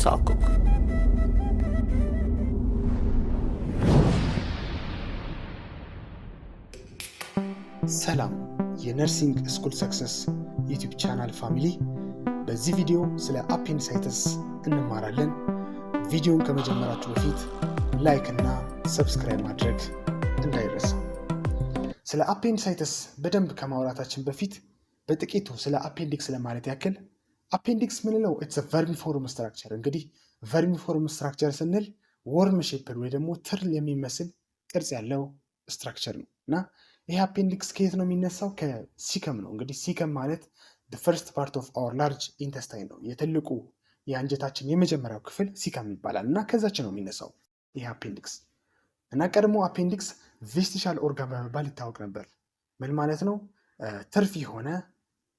ሳኩክ። ሰላም የ Nursing School Success YouTube channel family፣ በዚህ ቪዲዮ ስለ appendicitis እንማራለን። ቪዲዮን ከመጀመራችሁ በፊት like እና subscribe ማድረግ እንዳይረሳ። ስለ appendicitis በደንብ ከማውራታችን በፊት በጥቂቱ ስለ appendix ለማለት ያክል፣ appendix ምንለው it's vermiform structure። እንግዲህ vermiform structure ስንል worm shaped ወይ ደግሞ ትል የሚመስል ቅርጽ ያለው structure ነው። እና ይሄ appendix ከየት ነው የሚነሳው? ከ cecum ነው። እንግዲህ cecum ማለት first part of our large intestine ነው። የትልቁ የአንጀታችን የመጀመሪያው ክፍል cecum ይባላል እና ከዛች ነው የሚነሳው ይሄ appendix። እና ቀድሞ appendix vestigial organ በመባል ይታወቅ ነበር። ምን ማለት ነው? ትርፍ የሆነ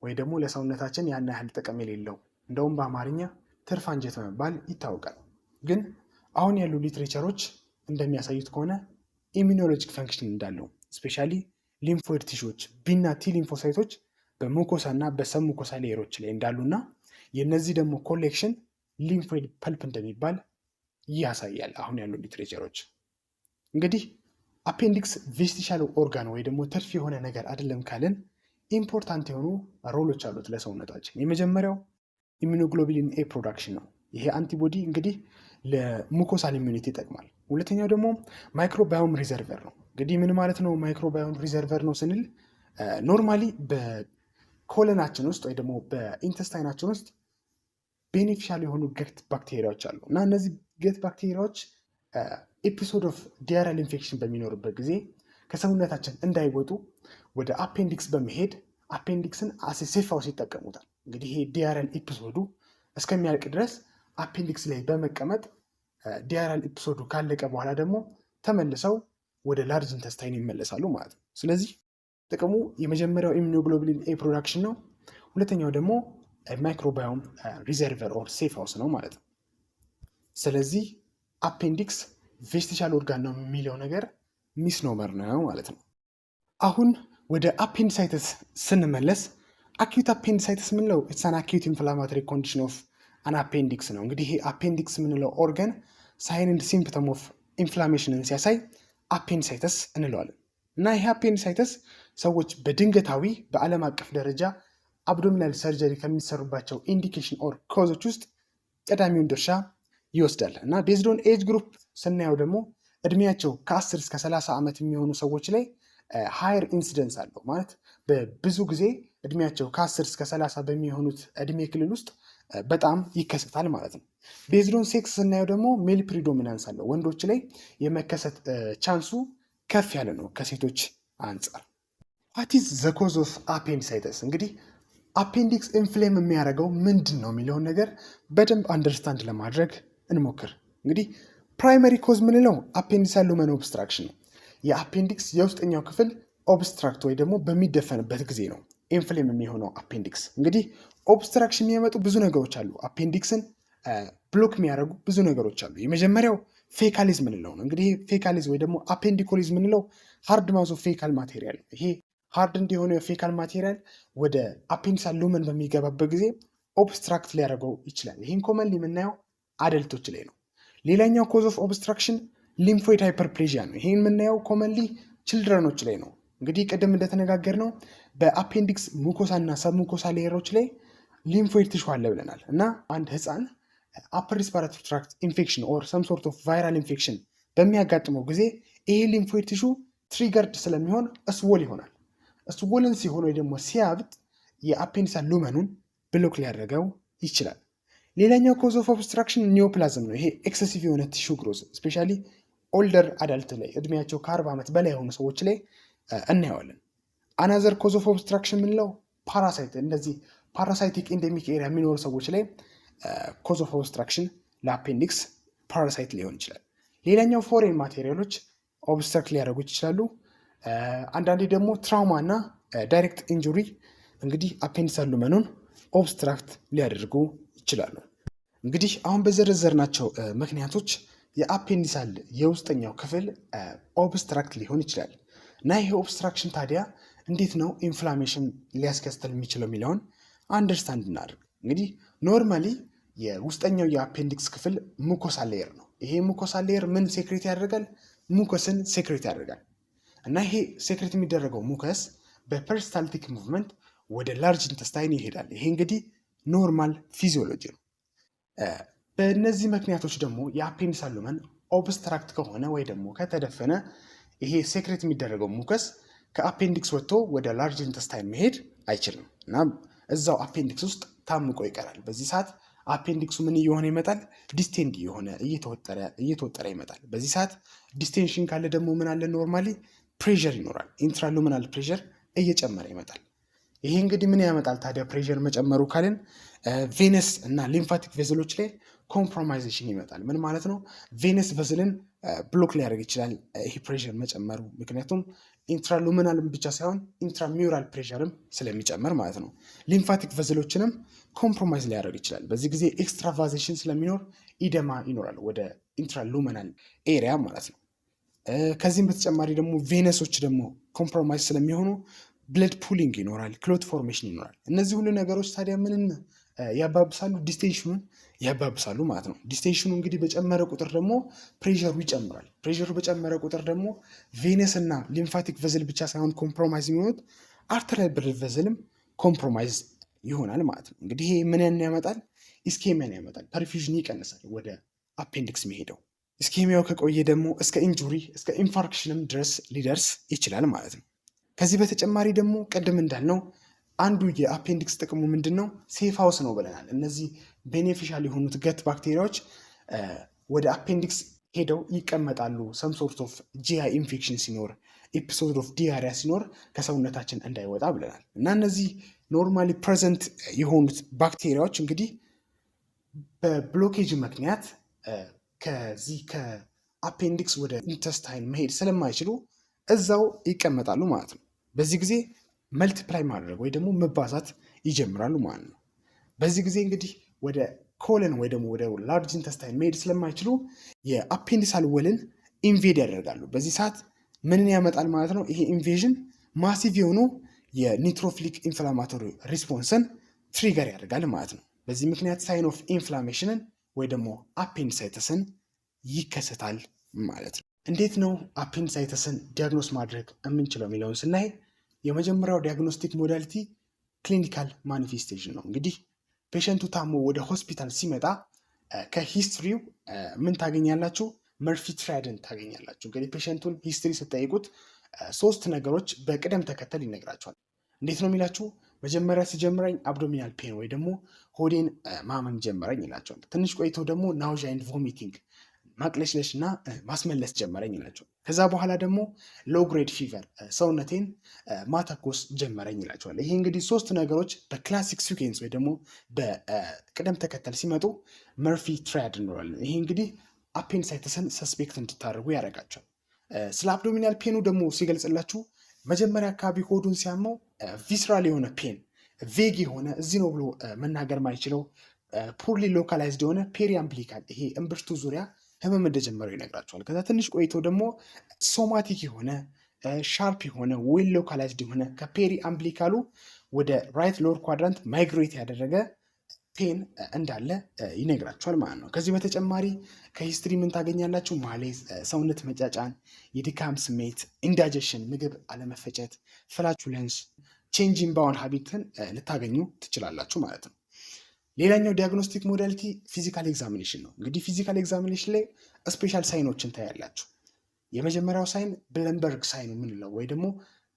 ወይ ደግሞ ለሰውነታችን ያን ያህል ጥቅም የሌለው፣ እንደውም በአማርኛ ትርፍ አንጀት በመባል ይታወቃል። ግን አሁን ያሉ literature ኦች እንደሚያሳዩት ከሆነ immunologic function እንዳለው፣ especially lymphoid tissue ዎች B ና T lymphocyte ኦች በ mucosa እና በ submucosa layer ኦች ላይ እንዳሉና የእነዚህ ደግሞ collection lymphoid pulp እንደሚባል ያሳያል። አሁን ያሉ literature ኦች እንግዲህ appendix vestigial organ ወይ ደግሞ ትርፍ የሆነ ነገር አይደለም ካልን important የሆኑ role ኦች አሉት ለሰውነታችን። የመጀመሪያው immunoglobulin A production ነው። ይሄ antibody እንግዲህ ለ mucosal immunity ይጠቅማል። ሁለተኛው ደግሞ microbiome reservoir ነው። እንግዲህ ምን ማለት ነው microbiome reservoir ነው ስንል፣ normally በ colon ኣችን ውስጥ ወይ ደግሞ በ intestine ኣችን ውስጥ beneficial የሆኑ gut ባክቴሪያዎች አሉ። እና እነዚህ gut ባክቴሪያዎች episode of diarrheal infection በሚኖርበት ጊዜ ከሰውነታችን እንዳይወጡ ወደ appendix በመሄድ appendix ን as a safe house ይጠቀሙታል። እንግዲህ ይሄ diarrheal episode ኡ እስከሚያልቅ ድረስ appendix ላይ በመቀመጥ፣ diarrheal episode ኡ ካለቀ በኋላ ደግሞ ተመልሰው ወደ large intestine ይመለሳሉ ማለት ነው። ስለዚህ ጥቅሙ የመጀመሪያው immunoglobulin A production ነው። ሁለተኛው ደግሞ microbiome reservoir or safe house ነው ማለት ነው። ስለዚህ appendix vestigial organ ነው የሚለው ነገር misnomer ነው ማለት ነው። አሁን ወደ appendicitis ስንመለስ፣ acute appendicitis የምንለው it's an acute inflammatory condition of an appendix ነው። እንግዲህ ይሄ appendix የምንለው organ sign and symptom of inflammation ን ሲያሳይ appendicitis እንለዋለን። እና ይሄ appendicitis ሰዎች በድንገታዊ በዓለም አቀፍ ደረጃ abdominal surgery ከሚሰሩባቸው indication or cause ኦች ውስጥ ቀዳሚውን ድርሻ ይወስዳል። እና based on age group ስናየው ደግሞ እድሜያቸው ከ10 እስከ 30 ዓመት የሚሆኑ ሰዎች ላይ higher incidence አለው፣ ማለት በብዙ ጊዜ እድሜያቸው ከ10 እስከ 30 በሚሆኑት እድሜ ክልል ውስጥ በጣም ይከሰታል ማለት ነው። Based on sex ስናየው ደግሞ male predominance አለው። ወንዶች ላይ የመከሰት chance ኡ ከፍ ያለ ነው ከሴቶች አንጻር። What is the cause of appendicitis? እንግዲህ appendix inflame የሚያደርገው ምንድን ነው የሚለውን ነገር በደንብ understand ለማድረግ እንሞክር። እንግዲህ primary cause ምንለው appendiceal lumen obstruction ነው። የ appendix የውስጠኛው ክፍል obstruct ወይ ደግሞ በሚደፈንበት ጊዜ ነው inflame የሚሆነው appendix። እንግዲህ obstruction የሚያመጡ ብዙ ነገሮች አሉ። Appendix ን block የሚያደርጉ ብዙ ነገሮች አሉ። የመጀመሪያው fecalith ምንለው ነው። እንግዲህ fecalith ወይ ደግሞ appendicolith ምንለው hard mass of fecal material ነው። ይሄ hard እንዲሆነ የ fecal material ወደ appendiceal lumen በሚገባበት ጊዜ obstruct ሊያደርገው ይችላል። ይህን commonly የምናየው adult ኦች ላይ ነው። ሌላኛው cause of obstruction lymphoid hyperplasia ነው። ይህን የምናየው commonly children ኦች ላይ ነው። እንግዲህ ቅድም እንደተነጋገርነው በ appendix mucosa እና submucosa layer ኦች ላይ lymphoid tissue አለ ብለናል። እና አንድ ህፃን upper respiratory tract infection or some sort of viral infection በሚያጋጥመው ጊዜ ይሄ lymphoid tissue triggered ስለሚሆን swollen ይሆናል። Swollen ሲሆን ወይ ደግሞ ሲያብጥ የ appendiceal lumen ኑን block ሊያደርገው ይችላል። ሌላኛው cause of obstruction neoplasm ነው። ይሄ excessive የሆነ tissue growth especially older adult ላይ፣ እድሜያቸው ከ40 ዓመት በላይ የሆኑ ሰዎች ላይ እናየዋለን። Another cause of obstruction የምንለው parasite፣ እንደዚህ parasitic endemic area የሚኖሩ ሰዎች ላይ cause of obstruction ለ appendix parasite ሊሆን ይችላል። ሌላኛው foreign material ኦች obstruct ሊያደርጉት ይችላሉ። አንዳንዴ ደግሞ trauma እና direct injury እንግዲህ appendiceal lumen ኑን obstruct ሊያደርጉ ይችላሉ። እንግዲህ አሁን በዘረዘርናቸው ምክንያቶች የ appendiceal የውስጠኛው ክፍል obstruct ሊሆን ይችላል። እና ይሄ obstruction ታዲያ እንዴት ነው inflammation ሊያስከትል የሚችለው የሚለውን understand እናድርግ። እንግዲህ normally የውስጠኛው የ appendix ክፍል mucosa layer ነው። ይሄ mucosa layer ምን secrete ያደርጋል? Mucus ን secrete ያደርጋል። እና ይሄ secrete የሚደረገው mucus በ peristaltic movement ወደ large intestine ይሄዳል። ይሄ እንግዲህ normal physiology ነው። በእነዚህ ምክንያቶች ደግሞ የ appendiceal lumen obstruct ከሆነ ወይ ደግሞ ከተደፈነ ይሄ secrete የሚደረገው mucus ከ appendix ወጥቶ ወደ large intestine መሄድ አይችልም እና እዛው appendix ውስጥ ታምቆ ይቀራል። በዚህ ሰዓት appendix ኡ ምን እየሆነ ይመጣል? Distend እየሆነ፣ እየተወጠረ ይመጣል። በዚህ ሰዓት distension ካለ ደግሞ ምን አለ? Normally pressure ይኖራል። Intraluminal pressure እየጨመረ ይመጣል። ይሄ እንግዲህ ምን ያመጣል ታዲያ pressure መጨመሩ ካልን venous እና lymphatic vessel ኦች ላይ compromization ይመጣል። ምን ማለት ነው? Venous vessel ን block ሊያደርግ ይችላል ይሄ pressure መጨመሩ። ምክንያቱም intraluminal ም ብቻ ሳይሆን intramural pressure ም ስለሚጨምር ማለት ነው። Lymphatic vessel ኦችንም compromise ሊያደርግ ይችላል። በዚህ ጊዜ extravasation ስለሚኖር edema ይኖራል ወደ intraluminal area ማለት ነው። ከዚህም በተጨማሪ ደግሞ venous ኦች ደግሞ compromise ስለሚሆኑ blood pooling ይኖራል፣ clot formation ይኖራል። እነዚህ ሁሉ ነገሮች ታዲያ ምንን ያባብሳሉ? Distension ኑን ያባብሳሉ ማለት ነው። Distension ኑ እንግዲህ በጨመረ ቁጥር ደግሞ pressure ሩ ይጨምራል። Pressure ሩ በጨመረ ቁጥር ደግሞ venous እና lymphatic vessel ብቻ ሳይሆን compromise የሚሆኑት arterial blood vessel ም compromise ይሆናል ማለት ነው። እንግዲህ ይሄ ምንን ያመጣል? Ischemia ን ያመጣል። Perfusion ይቀንሳል ወደ appendix የሚሄደው። Ischemia ው ከቆየ ደግሞ እስከ injury፣ እስከ infarction ም ድረስ ሊደርስ ይችላል ማለት ነው። ከዚህ በተጨማሪ ደግሞ ቅድም እንዳልነው አንዱ የ appendix ጥቅሙ ምንድን ነው? Safe house ነው ብለናል። እነዚህ beneficial የሆኑት gut ባክቴሪያዎች ወደ appendix ሄደው ይቀመጣሉ። Some sort of GI infection ሲኖር፣ episode of diarrhea ሲኖር ከሰውነታችን እንዳይወጣ ብለናል። እና እነዚህ normally present የሆኑት ባክቴሪያዎች እንግዲህ በ blockage ምክንያት ከዚህ ከ appendix ወደ intestine መሄድ ስለማይችሉ እዛው ይቀመጣሉ ማለት ነው። በዚህ ጊዜ multiply ማድረግ ወይ ደግሞ መባዛት ይጀምራሉ ማለት ነው። በዚህ ጊዜ እንግዲህ ወደ colon ወይ ደግሞ ወደ large intestine መሄድ ስለማይችሉ የ appendiceal wall ን invade ያደርጋሉ። በዚህ ሰዓት ምንን ያመጣል ማለት ነው? ይሄ invasion massive የሆኑ የ neutrophilic inflammatory response ን trigger ያደርጋል ማለት ነው። በዚህ ምክንያት sign of inflammation ን ወይ ደግሞ appendicitis ን ይከሰታል ማለት ነው። እንዴት ነው appendicitis ን diagnose ማድረግ የምንችለው የሚለውን ስናይ የመጀመሪያው diagnostic modality clinical manifestation ነው። እንግዲህ patient ኡ ታሞ ወደ ሆስፒታል ሲመጣ ከ history ው ምን ታገኛላችሁ? Murphy triad ን ታገኛላችሁ። እንግዲህ patient ኡን history ስትጠይቁት ሶስት ነገሮች በቅደም ተከተል ይነግራችኋል። እንዴት ነው የሚላችሁ? መጀመሪያ ሲጀምረኝ abdominal pain ወይ ደግሞ ሆዴን ማመም ጀመረኝ ይላችኋል። ትንሽ ቆይቶ ደግሞ nausea and vomiting፣ ማቅለሽለሽ እና ማስመለስ ጀመረኝ ይላችኋል። ከዛ በኋላ ደግሞ low grade fever፣ ሰውነቴን ማተኮስ ጀመረኝ ይላችኋል። ይሄ እንግዲህ ሶስት ነገሮች በ classic sequence ወይ ደግሞ በቅደም ተከተል ሲመጡ Murphy triad እንለዋለን። ይሄ እንግዲህ appendicitis ን suspect እንድታደርጉ ያደርጋችኋል። ስለ abdominal pain ኑ ደግሞ ሲገልጽላችሁ መጀመሪያ አካባቢ ሆዱን ሲያመው visceral የሆነ pain፣ vague የሆነ፣ እዚህ ነው ብሎ መናገር ማይችለው፣ poorly localized የሆነ periumbilical፣ ይሄ እምብርቱ ዙሪያ ህመም እንደጀመረው ይነግራችኋል። ከዛ ትንሽ ቆይቶ ደግሞ somatic የሆነ፣ sharp የሆነ፣ well localized የሆነ፣ ከ periumbilical ኡ ወደ right lower quadrant migrate ያደረገ pain እንዳለ ይነግራችኋል ማለት ነው። ከዚህ በተጨማሪ ከ history ምን ታገኛላችሁ? Malaise፣ ሰውነት መጫጫን፣ የድካም ስሜት፣ indigestion፣ ምግብ አለመፈጨት፣ flatulence፣ change in bowel habit ን ልታገኙ ትችላላችሁ ማለት ነው። ሌላኛው diagnostic modality physical examination ነው። እንግዲህ physical examination ላይ special sign ኦችን ታያላችሁ። የመጀመሪያው sign Blumberg sign የምንለው ወይ ደግሞ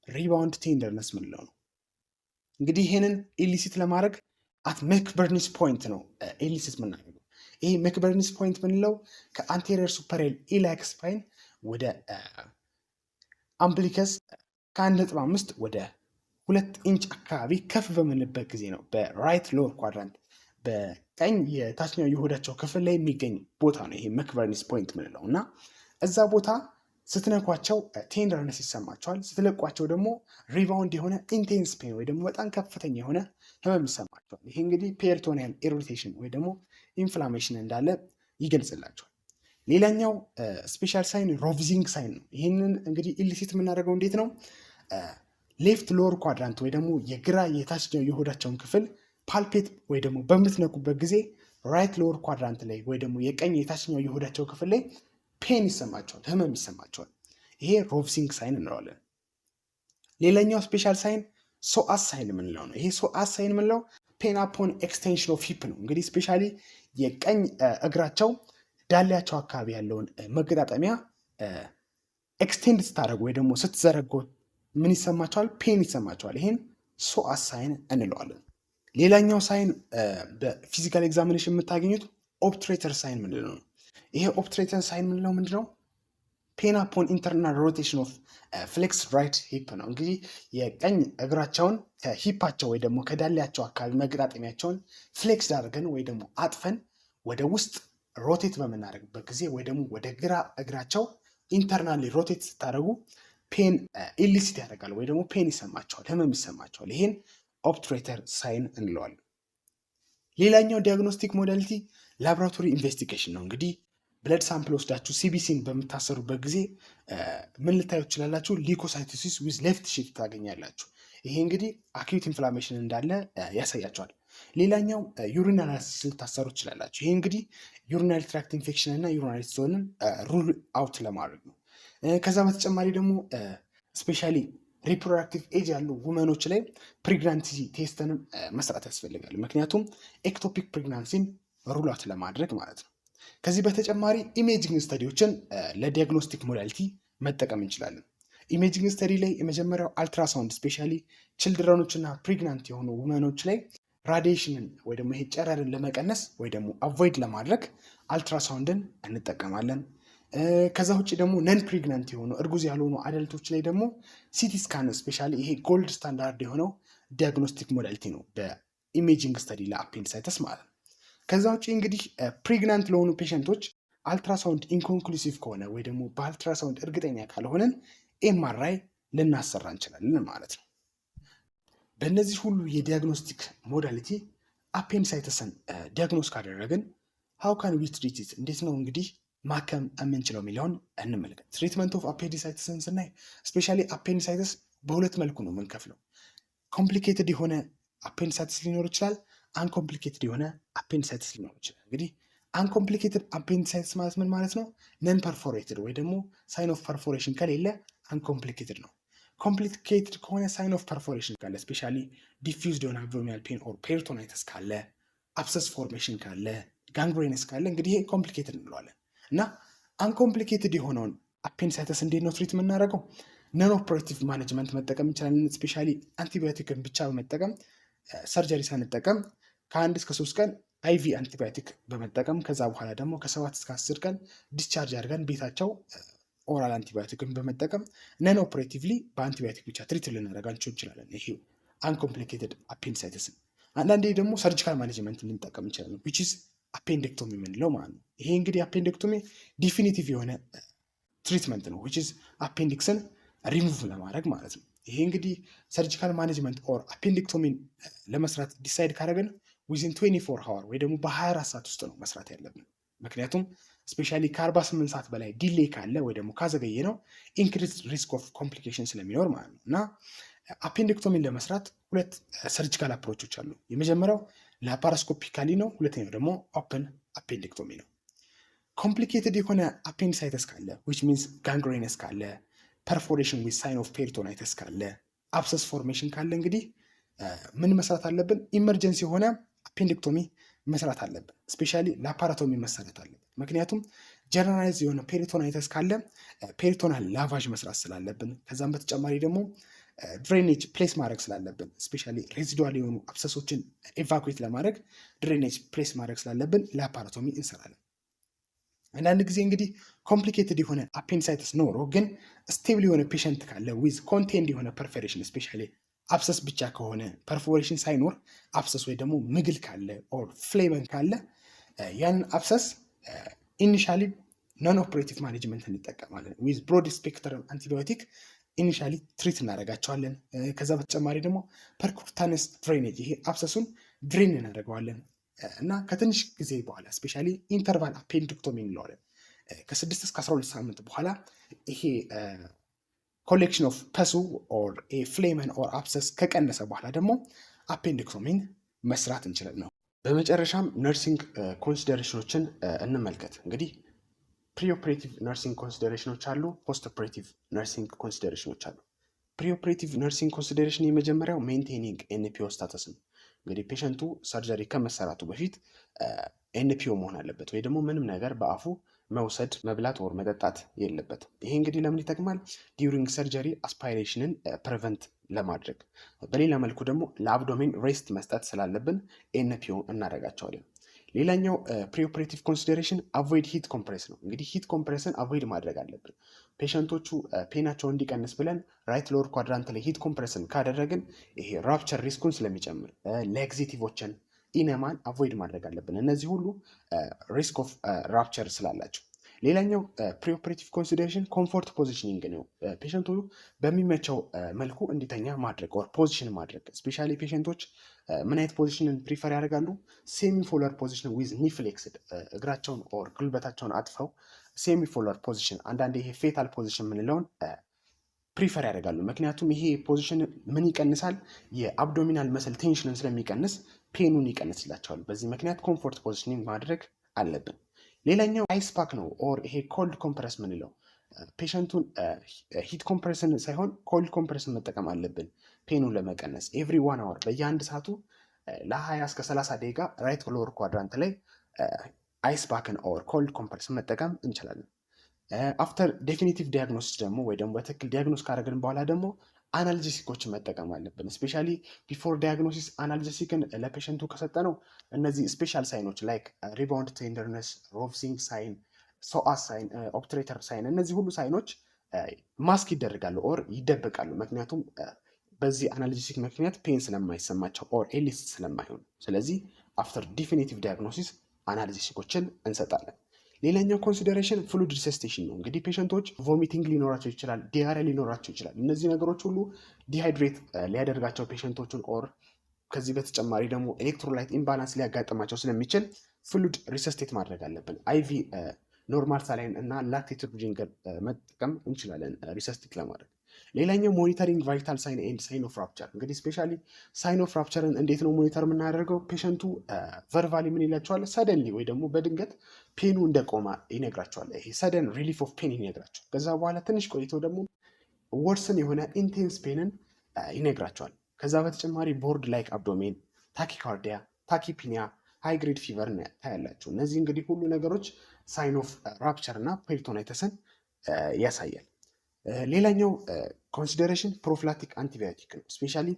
rebound tenderness የምንለው ነው። እንግዲህ ይህንን elicit ለማድረግ at McBurney's point ነው elicit የምናደርገው። ይሄ McBurney's point የምንለው ከ anterior superior iliac spine ወደ umbilicus ከ1.5 ወደ 2 ኢንች አካባቢ ከፍ በምንልበት ጊዜ ነው። በ right lower quadrant፣ በቀኝ የታችኛው የሆዳቸው ክፍል ላይ የሚገኝ ቦታ ነው ይሄ McBurney's point ምንለው። እና እዛ ቦታ ስትነኳቸው tenderness ይሰማቸዋል። ስትለቋቸው ደግሞ rebound የሆነ intense pain ወይ ደግሞ በጣም ከፍተኛ የሆነ ህመም ይሰማቸዋል። ይሄ እንግዲህ peritoneal irritation ወይ ደግሞ inflammation እንዳለ ይገልጽላችኋል። ሌላኛው special sign Rovsing sign ነው። ይህንን እንግዲህ elicit የምናደርገው እንዴት ነው? Left lower quadrant ወይ ደግሞ የግራ የታችኛው የሆዳቸውን ክፍል Palpate ወይ ደግሞ በምትነኩበት ጊዜ right lower quadrant ላይ ወይ ደግሞ የቀኝ የታችኛው የሆዳቸው ክፍል ላይ pain ይሰማቸዋል፣ ህመም ይሰማቸዋል። ይሄ Rovsing sign እንለዋለን። ሌላኛው special sign psoas sign የምንለው ነው። ይሄ psoas sign የምንለው pain upon extension of hip ነው። እንግዲህ specially የቀኝ እግራቸው ዳሌያቸው አካባቢ ያለውን መገጣጠሚያ extend ስታደርጉ ወይ ደግሞ ስትዘረጉ ምን ይሰማቸዋል? Pain ይሰማቸዋል። ይሄን psoas sign እንለዋለን። ሌላኛው sign በ physical examination የምታገኙት obturator sign ምንለው ነው። ይሄ obturator sign ምንለው ምንድነው? Pain upon internal rotation of flexed right hip ነው። እንግዲህ የቀኝ እግራቸውን ከ hip ኣቸው ወይ ደግሞ ከዳሌያቸው አካባቢ መገጣጠሚያቸውን flex አድርገን ወይ ደግሞ አጥፈን ወደ ውስጥ rotate በምናደርግበት ጊዜ ወይ ደግሞ ወደ ግራ እግራቸው internally rotate ስታደርጉ pain elicit ያደርጋል ወይ ደግሞ pain ይሰማቸዋል፣ ህመም ይሰማቸዋል። ይሄን obturator sign እንለዋለን። ሌላኛው diagnostic modality laboratory investigation ነው። እንግዲህ blood sample ወስዳችሁ CBC ን በምታሰሩበት ጊዜ ምን ልታዩ ትችላላችሁ? Leukocytosis with left shift ታገኛላችሁ። ይሄ እንግዲህ acute inflammation እንዳለ ያሳያችኋል። ሌላኛው urine analysis ልታሰሩ ትችላላችሁ። ይሄ እንግዲህ urinary tract infection እና urinary stone ን rule out ለማድረግ ነው። ከዛ በተጨማሪ ደግሞ specially reproductive age ያሉ women ኦች ላይ pregnancy test ንም መስራት ያስፈልጋል። ምክንያቱም ectopic pregnancy ን rule out ለማድረግ ማለት ነው። ከዚህ በተጨማሪ imaging study ዎችን ለ diagnostic modality መጠቀም እንችላለን። Imaging study ላይ የመጀመሪያው ultrasound፣ specially children ኦች እና pregnant የሆኑ women ኦች ላይ radiation ን ወይ ደግሞ ይሄ ጨረርን ለመቀነስ ወይ ደግሞ avoid ለማድረግ አልትራሳውንድን እንጠቀማለን። ከዛ ውጭ ደግሞ non pregnant የሆኑ፣ እርጉዝ ያልሆኑ adult ኦች ላይ ደግሞ CT scan፣ specially ይሄ gold standard የሆነው diagnostic modality ነው በ imaging study ለ appendicitis ማለት ነው። ከዛ ውጭ እንግዲህ pregnant ለሆኑ patient ኦች ultrasound inconclusive ከሆነ ወይ ደግሞ በአልትራሳውንድ እርግጠኛ ካልሆነን MRI ልናሰራ እንችላለን ማለት ነው። በእነዚህ ሁሉ የ diagnostic modality appendicitis ን diagnose ካደረግን how can we treat it፣ እንዴት ነው እንግዲህ ማከም የምንችለው የሚለውን እንመልከት። Treatment of appendicitis ን ስናይ specially appendicitis በሁለት መልኩ ነው የምንከፍለው። Complicated የሆነ appendicitis ሊኖር ይችላል። Uncomplicated የሆነ appendicitis ሊኖር ይችላል። እንግዲህ uncomplicated appendicitis ማለት ምን ማለት ነው? Non perforated ወይ ደግሞ sign of perforation ከሌለ uncomplicated ነው። Complicated ከሆነ sign of perforation ካለ፣ specially diffused የሆነ abdominal pain or peritonitis ካለ፣ abscess formation ካለ፣ gangrenous ካለ እንግዲህ ይሄ complicated እንለዋለን። እና uncomplicated የሆነውን appendicitis እንዴት ነው treat የምናደርገው? Non operative management መጠቀም እንችላለን። Specially antibiotic ን ብቻ በመጠቀም፣ surgery ሳንጠቀም ከ1 እስከ 3 ቀን IV antibiotic በመጠቀም፣ ከዛ በኋላ ደግሞ ከ7 እስከ 10 ቀን discharge አድርገን ቤታቸው oral antibiotic ን በመጠቀም non operatively በ antibiotic ብቻ treat ልናደርጋቸው እንችላለን። ይሄ uncomplicated appendicitis ን። አንዳንዴ ደግሞ surgical management ልንጠቀም እንችላለን፣ which is appendectomy የምንለው ማለት ነው። ይሄ እንግዲህ appendectomy definitive የሆነ treatment ነው፣ ዊች ኢዝ አፔንዲክስን ሪሙቭ ለማድረግ ማለት ነው። ይሄ እንግዲህ surgical management or appendectomy ን ለመስራት decide ካደረግን within 24 hour ወይ ደግሞ በ24 ሰዓት ውስጥ ነው መስራት ያለብን። ምክንያቱም specially ከ48 ሰዓት በላይ delay ካለ ወይ ደግሞ ካዘገየነው increase risk of complication ስለሚኖር ማለት ነው። እና appendectomy ን ለመስራት ሁለት surgical approach ኦች አሉ። የመጀመሪያው laparoscopically ነው። ሁለተኛው ደግሞ open appendectomy ነው። Complicated የሆነ appendicitis ካለ፣ which means gangrenous ካለ፣ perforation with sign of peritonitis ካለ፣ abscess formation ካለ እንግዲህ ምን መስራት አለብን? Emergency የሆነ appendectomy መስራት አለብን። Specially laparotomy መሰራት አለብን። ምክንያቱም generalized የሆነ peritonitis ካለ peritoneal lavage መስራት ስላለብን፣ ከዛም በተጨማሪ ደግሞ drainage place ማድረግ ስላለብን፣ specially residual የሆኑ abscess ኦችን evacuate ለማድረግ drainage place ማድረግ ስላለብን laparotomy እንሰራለን። አንዳንድ ጊዜ እንግዲህ complicated የሆነ appendicitis ኖሮ ግን stable የሆነ patient ካለ with contained የሆነ perforation፣ specially abscess ብቻ ከሆነ፣ perforation ሳይኖር abscess ወይ ደግሞ ምግል ካለ or phlegmon ካለ ያንን abscess initially non operative management እንጠቀማለን። With broad spectrum antibiotic initially treat እናደርጋቸዋለን። ከዛ በተጨማሪ ደግሞ percutaneous drainage፣ ይሄ abscess ኡን drain እናደርገዋለን እና ከትንሽ ጊዜ በኋላ specially interval appendectomy እንለዋለን። ከ6 እስከ 12 ሳምንት በኋላ ይሄ collection of pus ኡ or phlegmon or abscess ከቀነሰ በኋላ ደግሞ appendectomy ን መስራት እንችላለን ማለት ነው። መስራት እንችላለን ነው። በመጨረሻም nursing consideration ኦችን እንመልከት። እንግዲህ preoperative nursing consideration ኦች አሉ፣ postoperative nursing consideration ኦች አሉ። Preoperative nursing consideration የመጀመሪያው maintaining NPO status ነው። እንግዲህ patient ኡ surgery ከመሰራቱ በፊት NPO መሆን አለበት ወይ ደግሞ ምንም ነገር በአፉ መውሰድ፣ መብላት or መጠጣት የለበትም። ይሄ እንግዲህ ለምን ይጠቅማል? During surgery aspiration ን prevent ለማድረግ፣ በሌላ መልኩ ደግሞ ለ abdomen rest መስጠት ስላለብን NPO እናደርጋቸዋለን። ሌላኛው preoperative consideration avoid heat compress ነው። እንግዲህ heat compress ን avoid ማድረግ አለብን። Patient ኦቹ pain ኣቸው እንዲቀንስ ብለን right lower quadrant ላይ heat compress ን ካደረግን ይሄ rupture risk ኡን ስለሚጨምር laxative ኦችን፣ enema ን avoid ማድረግ አለብን። እነዚህ ሁሉ risk of rupture ስላላቸው። ሌላኛው preoperative consideration comfort positioning ነው። Patient ኡ በሚመቸው መልኩ እንዲተኛ ማድረግ or position ማድረግ። Especially patient ኦች ምን አይነት position ን prefer ያደርጋሉ? Semi Fowler position with knee flexed፣ እግራቸውን or ጉልበታቸውን አጥፈው semi Fowler position፣ አንዳንዴ ይሄ fetal position የምንለውን prefer ያደርጋሉ። ምክንያቱም ይሄ position ምን ይቀንሳል? የ abdominal muscle tension ን ስለሚቀንስ pain ኡን ይቀንስላቸዋል። በዚህ ምክንያት comfort positioning ማድረግ አለብን። ሌላኛው ice pack ነው or ይሄ cold compress ምንለው፣ patient ኡን heat compress ን ሳይሆን cold compress ን መጠቀም አለብን pain ኡን ለመቀነስ። Every one hour፣ በየአንድ ሰዓቱ ለ20 እስከ 30 ደቂቃ right lower quadrant ላይ ice pack ን or cold compress ን መጠቀም እንችላለን። After definitive diagnosis ደግሞ ወይ ደግሞ በትክክል diagnose ካደረግን በኋላ ደግሞ analgesic ኦችን መጠቀም አለብን። Especially before diagnosis analgesic ን ለ patient ኡ ከሰጠነው እነዚህ special sign ኦች like rebound tenderness፣ Rovsing sign፣ psoas sign፣ obturator sign፣ እነዚህ ሁሉ sign ኦች mask ይደረጋሉ or ይደበቃሉ። ምክንያቱም በዚህ analgesic ምክንያት pain ስለማይሰማቸው or elicit ስለማይሆኑ። ስለዚህ after definitive diagnosis analgesic ኦችን እንሰጣለን። ሌላኛው consideration fluid resuscitation ነው። እንግዲህ patient ኦች vomiting ሊኖራቸው ይችላል፣ diarrhea ሊኖራቸው ይችላል። እነዚህ ነገሮች ሁሉ dehydrate ሊያደርጋቸው patient ኦቹን or ከዚህ በተጨማሪ ደግሞ electrolyte imbalance ሊያጋጥማቸው ስለሚችል fluid resuscitate ማድረግ አለብን። IV normal saline እና lactated Ringer መጠቀም እንችላለን resuscitate ለማድረግ። ሌላኛው monitoring vital sign and sign of rupture። እንግዲህ especially sign of rupture ን እንዴት ነው monitor የምናደርገው? Patient ኡ verbally ምን ይላቸዋል? Suddenly ወይ ደግሞ በድንገት pain ኡ እንደቆመ ይነግራቸዋል። ይሄ sudden relief of pain ይነግራቸዋል። ከዛ በኋላ ትንሽ ቆይቶ ደግሞ worsen የሆነ intense pain ን ይነግራቸዋል። ከዛ በተጨማሪ board like abdomen፣ tachycardia፣ tachypnea፣ high grade fever ታያላችሁ። እነዚህ እንግዲህ ሁሉ ነገሮች sign of rupture እና peritonitis ን ያሳያል። ሌላኛው consideration prophylactic antibiotic ነው። Especially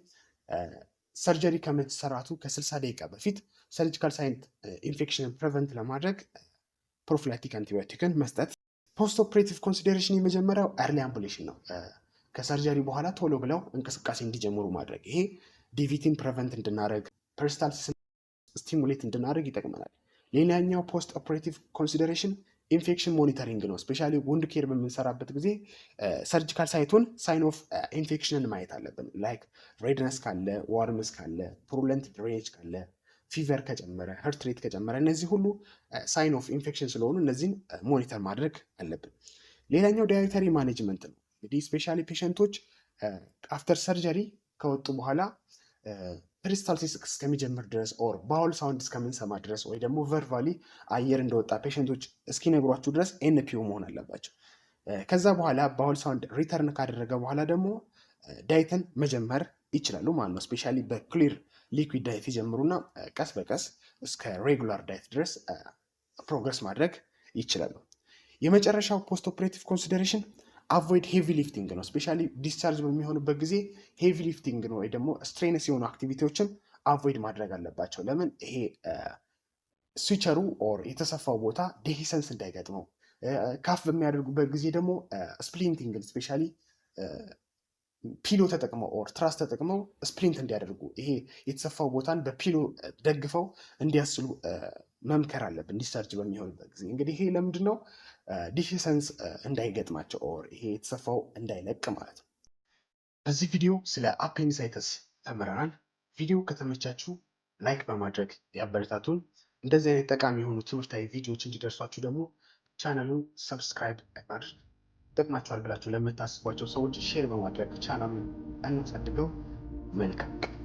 surgery ከመሰራቱ ከ60 ደቂቃ በፊት surgical site infection ን prevent ለማድረግ prophylactic antibiotic ን መስጠት። Postoperative consideration የመጀመሪያው early ambulation ነው። ከ surgery በኋላ ቶሎ ብለው እንቅስቃሴ እንዲጀምሩ ማድረግ። ይሄ DVT ን prevent እንድናደርግ፣ peristalsis stimulate እንድናደርግ ይጠቅመናል። ሌላኛው postoperative consideration infection monitoring ነው። Especially wound care በምንሰራበት ጊዜ surgical site ኡን sign of infection ን ማየት አለብን። Like redness ካለ፣ warmth ካለ፣ purulent drainage ካለ፣ fever ከጨመረ፣ heart rate ከጨመረ፣ እነዚህ ሁሉ sign of infection ስለሆኑ እነዚህን monitor ማድረግ አለብን። ሌላኛው dietary management ነው። እንግዲህ especially patient ኦች after surgery ከወጡ በኋላ peristalsis እስከሚጀምር ድረስ or bowel sound እስከምንሰማ ድረስ ወይ ደግሞ verbally አየር እንደወጣ patient ኦች እስኪነግሯችሁ ድረስ NPO መሆን አለባቸው። ከዛ በኋላ bowel sound return ካደረገ በኋላ ደግሞ diet ን መጀመር ይችላሉ ማለት ነው። Especially በ clear liquid diet ይጀምሩና ቀስ በቀስ እስከ regular diet ድረስ progress ማድረግ ይችላሉ። የመጨረሻው postoperative consideration avoid heavy lifting ነው። Especially discharge በሚሆኑበት ጊዜ heavy lifting ነው ወይ ደግሞ strenuous የሆኑ activity ዎችን avoid ማድረግ አለባቸው። ለምን? ይሄ suture ኡ or የተሰፋው ቦታ dehiscence እንዳይገጥመው፣ cough በሚያደርጉበት ጊዜ ደግሞ splinting፣ especially pillow ተጠቅመው or ትራስ ተጠቅመው splint እንዲያደርጉ፣ ይሄ የተሰፋው ቦታን በ pillow ደግፈው እንዲያስሉ መምከር አለብን። Discharge በሚሆንበት ጊዜ እንግዲህ ይሄ ለምንድን ነው? Dehiscence እንዳይገጥማቸው or ይሄ የተሰፋው እንዳይለቅ ማለት ነው። በዚህ ቪዲዮ ስለ appendicitis ተምረናል። ቪዲዮ ከተመቻችሁ like በማድረግ ያበረታቱን። እንደዚህ አይነት ጠቃሚ የሆኑ ትምህርታዊ ቪዲዮዎች እንዲደርሷችሁ ደግሞ ቻናሉን subscribe ማድረግ፣ ይጠቅማቸዋል ብላችሁ ለምታስቧቸው ሰዎች share በማድረግ ቻናሉን እናሳድገው። መልካም ቀን።